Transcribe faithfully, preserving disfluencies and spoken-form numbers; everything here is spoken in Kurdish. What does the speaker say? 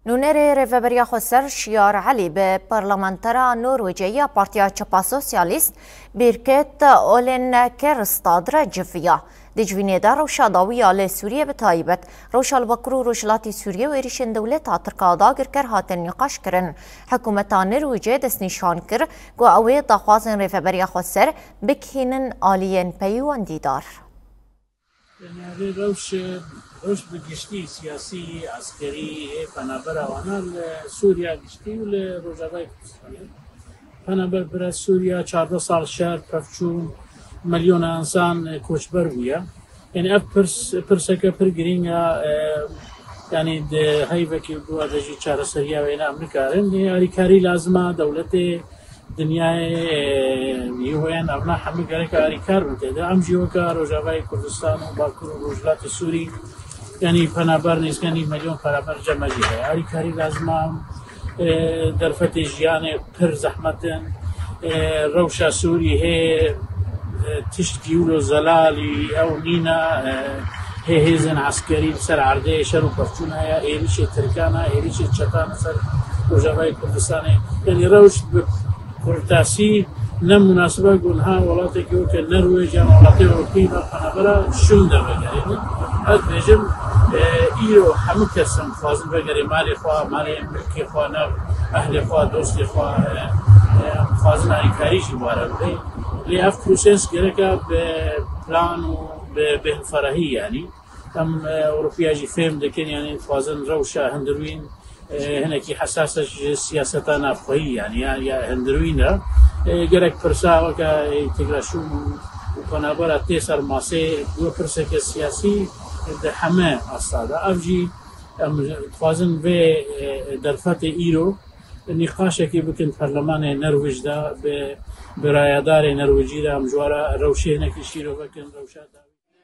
Nûnerê Rêveberiya Xweser Şiyar Elî bi parlamentera Norwecê ya Partiya Çepa Sosyalîst Birgit Olin Kjærstad re civiya. Di civînê de rewşa dawî ya li Sûriyê, bi taybet rewşa li Bakur û Rojhilatî Sûriyê û êrîşên dewleta Tirk a dagirker hatin nîqaş kirin. Hikûmeta Norwecê destnîşan kir ku ew ê daxwazên Rêveberiya Xweser bigihînin aliyên peywendîdar. Yanî, rewş, rewş bi giştî siyasî, eskerî, ê penabera wana li Sûriya giştî û li Rojavayê Kurdistanê. Penaber bira Sûriya çardeh sal şer, pevçûn, milyona însan koçber bûye. Yanî ev pirs, pirseke pir girîng e, e, yanî di heyvekî bû de jî çareseriya wê ne em nikarin. Ê alîkarî lazim e, dewletê dinyayê, e, U N, evna hemû gerek alîkar bin tê de. Em jî weke Rojavayê Kurdistan û Bakur û Rojhilatê Sûrî, yanî penaber nêzîkî milyon penaber cem me jî heye. Alîkarî lazim e, e, derfetê jiyanê pir zehmet in. E, rewşa Sûrî hê, e, tişt gîwlo zelalî ew nîne, e, hê hêzên eskerî li ser erdê şer û pevçûn heye, êrîşê Tirkan e, êrîşê çetan li ser Rojavayê Kurdistanê. Yanî rewş bi kurtasî ne munasib e ku niha welatekî weke Norwêc yan welatê Ewropî ve penabera şûn de vegerînin. Ez dibêjim, e, îro hemû kes em dixwazin vegerê malê xwe, malê milkê xwe, nav ehlê xwe, dostê xwe, e, e, em dixwazin alîkarî jî were bidin. Lê ev proses gereke bi plan û bi bêhnferahî, yanî. Em, e, Ewropiya jî fêm dikin, yanî dixwazin rewşa hundirwîn, e, hinekî hesas e ji siyaseta navxweyî, yanî ya, ya hundirwîn e. E, gerek pirsa weke întegrasyonê û, û penabera tê ser masê, bi pirseke siyasî di heme asta de. Ev jî em dixwazin vê, e, derfetê îro nîqaşekê bikin perlemanê Norwêc de bi, bi rayedarê Norwêcî re em ji we re rewşê hinekî şîrove kin, rewşa dawî.